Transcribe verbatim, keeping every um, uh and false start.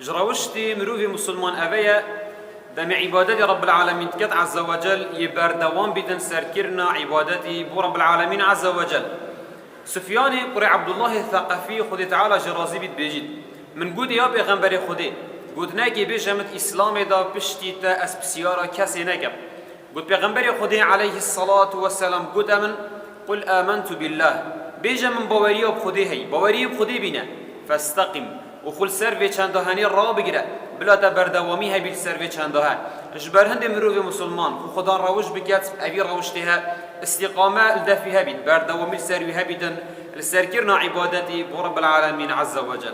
Ji rewiştî mirovê misilman eve ye, demê îbadetê Rabbil Alemîn diket Azze ve Cel, yê berdewam bîtin serkirina îbadetî bo Rabbil Alemîn Azze ve Cel. Sufyanê kurê Abdullahê Theqefî, Xwedê Teala jê razî bît, bêjît: Min got, ya Pêxemberê Xwedê, gotinekê bêje min di Îslamê de piştî te ez pisyara kesê nekem. Got Pêxemberê Xwedê aleyhissalatu vesselam, gote min: "Qul amentu billah." Bêje min baweriya bi Xwedê heyî, baweriyê bi Xwedê bîne. "Festeqim." Û xwe li ser vê çenda henê rabigire. Bila te berdewamî hebî li ser vê çenda he. Ji ber hindê mirovê misilman xwe xudan rewiş biket, evî rewiştê he, îstîqame li defî hebît, berdewamî li ser wî hebîtin, li serkirina îbadetî bo Rabbil Alemîn Azze ve Cel.